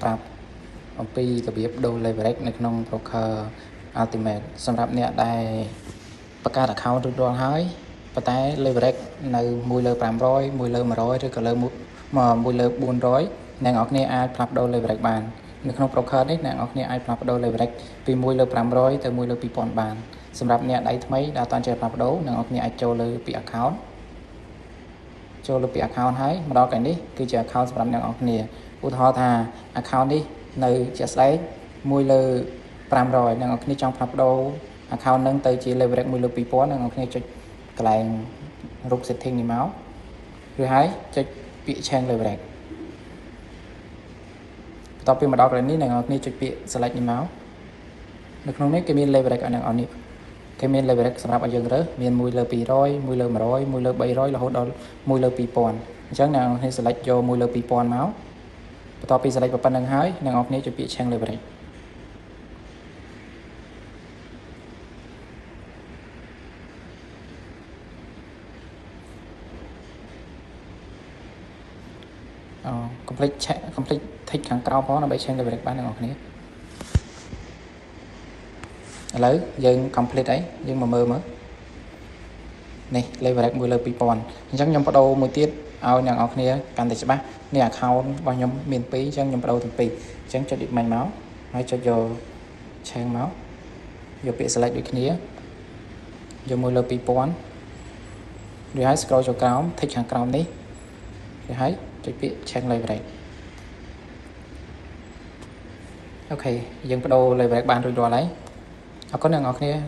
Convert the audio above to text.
ប្រាប់អំពីរបៀបដូរ leverage នៅក្នុង broker Ultimate សម្រាប់អ្នកដែលបង្កើត account រួចរាល់ហើយប៉ុន្តែ leverage នៅ1លើ500 1លើ100ឬក៏លើ1លើ400អ្នកនរគ្នាអាចផ្លាស់ប្ដូរ leverage បាននៅក្នុង broker នេះអ្នកនរគ្នាអាចផ្លាស់ប្ដូរ leverage ពី1លើ500ទៅ1លើ2000បានសម្រាប់អ្នកដៃថ្មីដែលអត់ទាន់ចេះផ្លាស់ប្ដូរអ្នកនរគ្នាអាចចូលលើពី account ចូលលើពី account ហើយមកដល់កន្លែងនេះគឺជា account សម្រាប់អ្នកនរគ្នាឧទាហរណ៍ថា account នេះនៅជាក់ស្ដែង1លើ500អ្នកនរគ្នាចង់ផ្លាស់ប្ដូរ account នឹងទៅជា leverage 1លើ2000អ្នកនរគ្នាចុចកន្លែងរូប setting នេះមកឬហើយចុចពាក្យ change leverage បន្ទាប់ពីមកដល់កន្លែងនេះអ្នកនរគ្នាចុចពាក្យ select នេះមកនៅក្នុងនេះគេមាន leverage ឲ្យអ្នកនរនេះគេមាន leverage សម្រាប់ឲ្យយើងរើសមាន1លើ200 1លើ100 1លើ300រហូតដល់1លើ2000អញ្ចឹងអ្នកនរគ្នា select យក1លើ2000មកបន្ទាប់ពី select ប៉ុណ្្នឹងហើយអ្នកនរគ្នាចុចពាក្យ change leverage អូ complete check complete tick ខាងក្រោមផងដើម្បី change leverage បានអ្នកនរគ្នាឥឡូវយើង complete អីយើងមកមើលមើលនេះ leverage 1លើ2000អញ្ចឹងខ្ញុំបដូរមួយទៀតឲ្យអ្នកនរគ្នាកាន់តែច្បាស់នេះ account របស់ខ្ញុំមាន2អញ្ចឹងខ្ញុំបដូរទាំងពីរអញ្ចឹងចុចដូចមិញមកហើយចុចយក change មកយកពាក្យ select ដូចគ្នាយក1លើ2000ឬហើយ scroll ចូលក្រោម tick ខាងក្រោមនេះឬហើយចុចពាក្យ change leverage អូខេយើងបដូរ leverage បានរួចរាល់ហើយអរគុណអ្នកនរគ្នា។